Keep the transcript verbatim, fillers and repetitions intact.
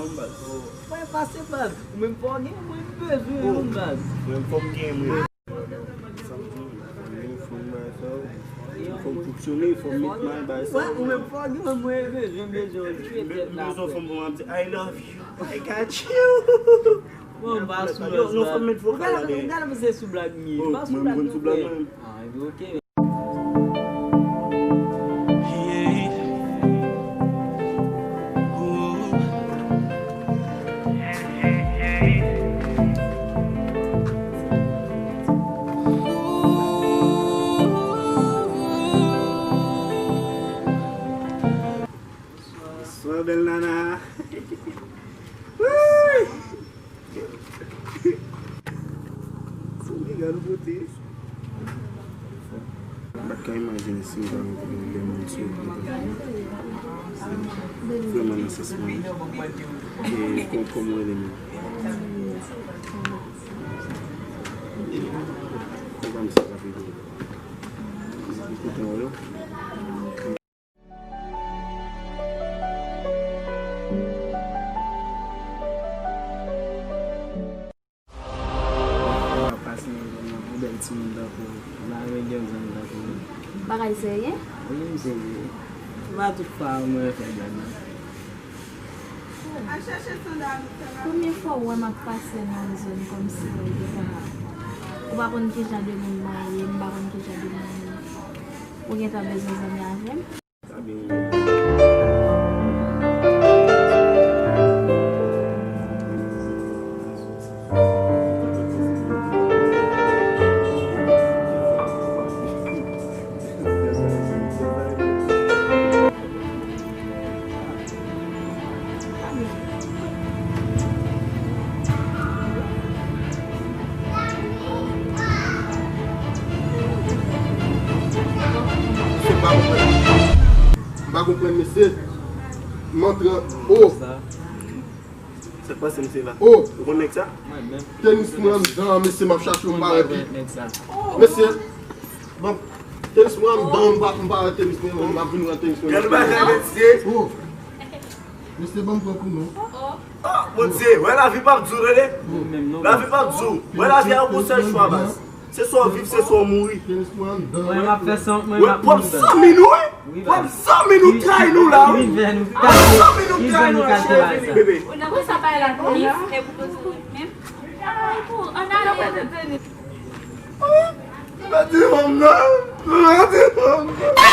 Mwen pase baz. Ou menm fò gen, mwen bezwen yon baz. Mwen fò m gen mwen. Sa m di, mwen fò m bay sa. Fò m fonksyone, fò m met may bay sa. Ou menm fò gen, mwen bezwen, bezwen tchwe tèt la. Bezwen fò m, mwen ap di, "I love you, I got you." Bon, baz ou. Yo, nou fò m met vokal la, men. Gade mwen se sou blag m ye. Mwen mwen sou blag mwen. Ah, ok. Bonswa, bèl nana. Wouyy! Gade yon bote. M pa t ka imajine si m ta rankontre de moun sou wout mwen. Vrèman nan sans mwen. E kòm, kòm w rele menm? Konpa m sa ka fè. M kontan wè w. Pase yon bèl timoun tankou w, m pa renmen gen zanmi tankou w. Bagay serye? Wi, m serye. Se pa tout fwa mwen fè blag nan. Premye fwa w wè m ap pase nan yon zòn kòmsi w te ka, ou pa konn ki jan de moun mwen ye, m pa konn ki jan de moun ou gentan bezwen zanmi avè m. Mesye, m pa konprann. M pa konprann, mesye. M antre an, oh. Sa k pase, mesye la? Oh. Ou konn nèg sa? Tenis mwen anndan, mesye, m ap chache yon parèt. Mesye, bon, tenis mwen anndan, m pa, m pa wè tenis mwen, m ap vin wè tenis mwen. Gade bagay, mesye. Oh. Mesye, ban m pran pou nou. Oh, Bondye, wè lavi p ap di w, tande? Lavi p ap di w. Wè lavi a yon sèl chwa, baz. Se swa w viv, se swa w mouri. Mwen, m ap fè san, mwen, m ap mouri. Pwòp zanmi nou, wi. Pwòp zanmi nou trayi nou la, wi. Pwòp zanmi nou trayi nou la, cheri, bebe. Ou nan konsa bay la, tenis, e pou poze menm. Ay, pou, ann ale. Pati fanm nan, pati fanm nan.